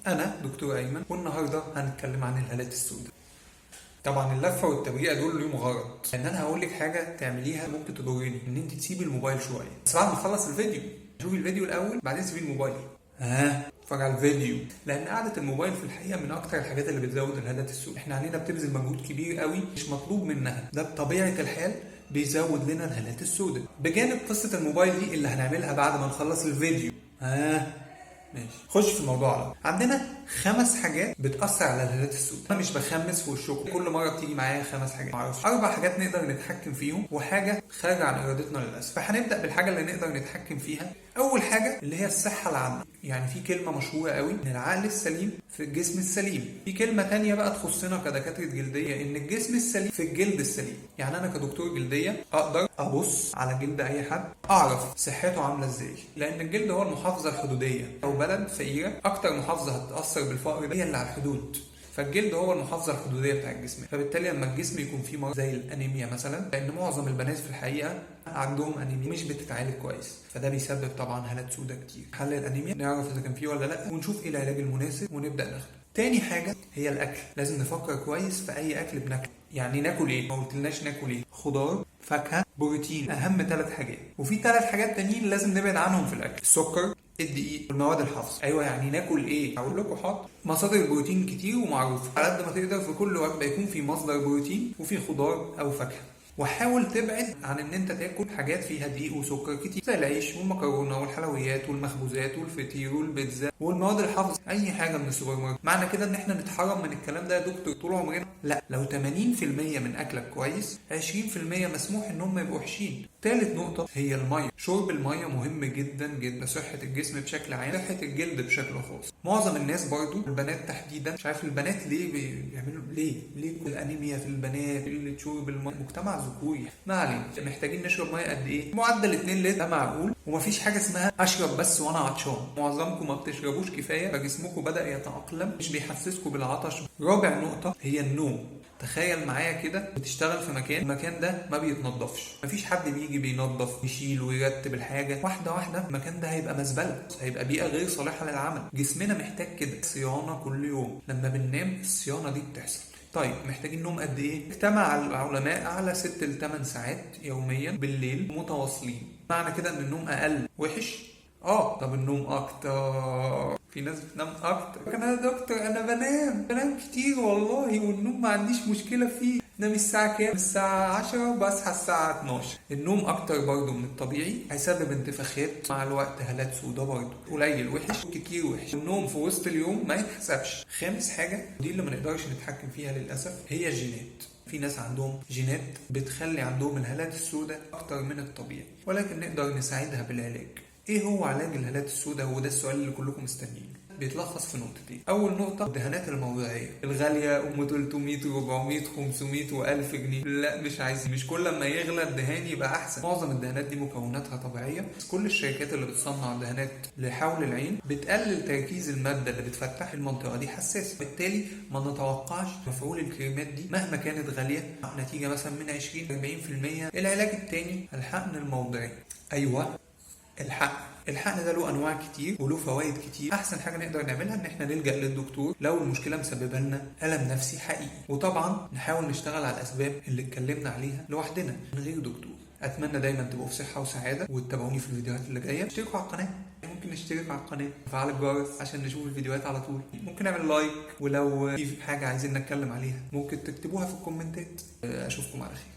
انا دكتور ايمن، والنهارده هنتكلم عن الهالات السوداء. طبعا اللفة والتبريئه دول ليهم غرض، لان انا هقول لك حاجة تعمليها ممكن تضرني، ان انت تسيبي الموبايل شوية، بس بعد ما اخلص الفيديو. شوفي الفيديو الاول بعدين سيبي الموبايل. ها، اتفرج على الفيديو، لان قعدة الموبايل في الحقيقة من اكتر الحاجات اللي بتزود الهالات السوداء. احنا عينينا بتبذل مجهود كبير قوي مش مطلوب منها، ده بطبيعة الحال بيزود لنا الهالات السوداء، بجانب قصة الموبايل دي اللي هنعملها بعد ما نخلص الفيديو. ها ماشي، خش في الموضوع على طول. عندنا 5 حاجات بتاثر على الهالات السوداء. انا مش بخمس في وشكم، كل مرة بتيجي معايا 5 حاجات، معرفش. 4 حاجات نقدر نتحكم فيهم وحاجه خارجه عن ارادتنا للاسف. فهنبدا بالحاجة اللي نقدر نتحكم فيها. اول حاجة اللي هي الصحة العامة. يعني في كلمة مشهورة قوي ان العقل السليم في الجسم السليم. في كلمة تانية بقى تخصنا كدكاتره جلدية، ان الجسم السليم في الجلد السليم. يعني انا كدكتور جلدية اقدر ابص على جلد اي حد اعرف صحته عامله ازاي، لان الجلد هو المحافظة الحدوديه. لو بلد فقيرة اكتر محافظة هتتاثر بالفقر ده هي اللي على الحدود، فالجلد هو المحافظة الحدوديه بتاع الجسم. فبالتالي لما الجسم يكون فيه مرض زي الانيميا مثلا، لان معظم البنات في الحقيقة عندهم انيميا مش بتتعالج كويس، فده بيسبب طبعا هالات سوداء كتير. حل الانيميا نعرف اذا كان فيه ولا لا، ونشوف ايه العلاج المناسب ونبدا ناخده. تاني حاجة هي الاكل. لازم نفكر كويس في اي اكل بناكله. يعني ناكل ايه؟ ما قلتلناش ناكل ايه. خضار، فاكهة، بروتين، اهم 3 حاجات. وفي 3 حاجات تانيين لازم نبعد عنهم في الاكل: السكر، الدقيق، والمواد الحافظة. ايوه، يعني ناكل ايه؟ هقول لكم حاضر. مصادر البروتين كتير ومعروفة، على قد ما تقدر في كل وجبة يكون في مصدر بروتين وفي خضار او فاكهة. وحاول تبعد عن ان انت تاكل حاجات فيها دقيق وسكر كتير، زي العيش والمكرونه والحلويات والمخبوزات والفطير والبيتزا والمواد الحافظة، اي حاجة من السوبر ماركت. معنى كده ان احنا نتحرم من الكلام ده يا دكتور طول عمرنا؟ لا، لو 80% من اكلك كويس، 20% مسموح ان هم يبقوا وحشين. تالت نقطة هي المية. شرب المية مهم جدا جدا لصحة الجسم بشكل عام، صحة الجلد بشكل خاص. معظم الناس برضو، البنات تحديدا، مش عارف البنات ليه بيعملوا ليه الانيميا في البنات، قلة شرب المية، مجتمع ذكوري. ما علينا، محتاجين نشرب مية قد ايه؟ معدل 2 لتر ده معقول، ومفيش حاجة اسمها اشرب بس وانا عطشان. معظمكم ما بتشربوش كفاية، فجسمكم بدأ يتأقلم، مش بيحسسكم بالعطش. رابع نقطة هي النوم. تخيل معايا كده بتشتغل في مكان، المكان ده ما بيتنضفش، مفيش حد بيجي بينظف يشيل ويرتب الحاجة واحدة واحدة، المكان ده هيبقى مزبلة، هيبقى بيئة غير صالحه للعمل. جسمنا محتاج كده صيانة كل يوم، لما بننام الصيانة دي بتحصل. طيب محتاجين نوم قد ايه؟ اجتمع العلماء على 6 ل 8 ساعات يوميا بالليل متواصلين. معنى كده ان النوم اقل وحش؟ طب النوم اكتر، في ناس بتنام اكتر. انا يا دكتور انا بنام كتير والله، والنوم ما عنديش مشكلة فيه. نام الساعة كام؟ الساعة 10 بصحى الساعة 12. النوم اكتر برضو من الطبيعي هيسبب انتفاخات مع الوقت، هالات سودا برضو. قليل وحش، كتير وحش. النوم في وسط اليوم ما يتحسبش. خامس حاجة، دي اللي ما نقدرش نتحكم فيها للاسف، هي الجينات. في ناس عندهم جينات بتخلي عندهم الهالات السوداء اكتر من الطبيعي، ولكن نقدر نساعدها بالعلاج. ايه هو علاج الهالات السوداء؟ وده السؤال اللي كلكم مستنيينه. بيتلخص في نقطتين. اول نقطة الدهانات الموضعيه الغالية، ام 300 و400 500 و1000 جنيه. لا مش عايزين، مش كل ما يغلى الدهان يبقى احسن. معظم الدهانات دي مكوناتها طبيعية، بس كل الشركات اللي بتصنع دهانات لحول العين بتقلل تركيز المادة اللي بتفتح المنطقة دي حساسة، بالتالي ما نتوقعش مفعول الكريمات دي مهما كانت غالية، نتيجة مثلا من 20 ل 40%. العلاج الثاني الحقن الموضعي. ايوه الحقن. الحقن ده له انواع كتير وله فوائد كتير. احسن حاجة نقدر نعملها ان احنا نلجا للدكتور لو المشكلة مسببه لنا الم نفسي حقيقي، وطبعا نحاول نشتغل على الاسباب اللي اتكلمنا عليها لوحدنا من غير دكتور. اتمنى دايما تبقوا في صحة وسعادة، وتتابعوني في الفيديوهات اللي جاية. اشتركوا على القناة، ممكن نشترك على القناة، نفعل الجرس عشان نشوف الفيديوهات على طول، ممكن نعمل like، ولو في حاجة عايزين نتكلم عليها ممكن تكتبوها في الكومنتات. اشوفكم على خير.